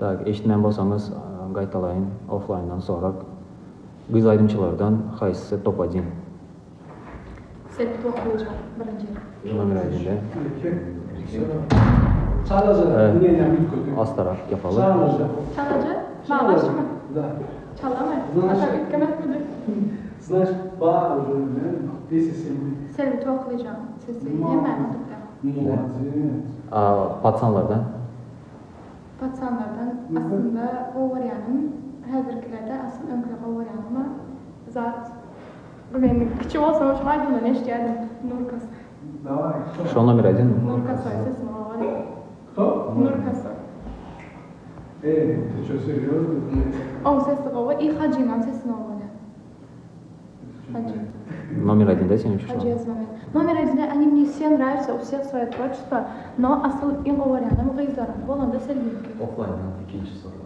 Tak, eşitmän bolsaňyz gaýtalaýyn, offlaýndan sorag. Gyz aýdymçylardan haýsysy top odin? Selbi Toklyja birinji. Nomer odinde. Çalaja mneniýam üýtgedi. Astarak ýapaly. Çalaja. Çalaja? Maňaşmy? Da. Çalamy? Znaş. Ata üýtgemezmidi? Znaş, bar уже, men pesi Selbi. Selbi Toklyjaň sesi hemmäni oturtýar. Молодец. A pacanlardan? Pacanlardan aslynda gowy görýänim häzirkilerde asyl öňki gowy görýänim zat men kiçi bolsam şu aýdymlaryny eşidýärdim. Nurka. Daway. Кто? Şo nomer odin? Nurka Soý sesini gowy görýän. Кто? Nurka Soý. Ey, ты что, серьезно? Oň sesi gowy i Hajynyň sesini gowy görýän. Hajy. Nomer odin-da seniň üçin şo? Hajy Ýazmamet. Nomer odinde они мне все нравятся, у всех свое творчество, но asyl iň gowy görýänim gyzlaryň bolanda Selbiňki. Offlaýndan ikinji sorag.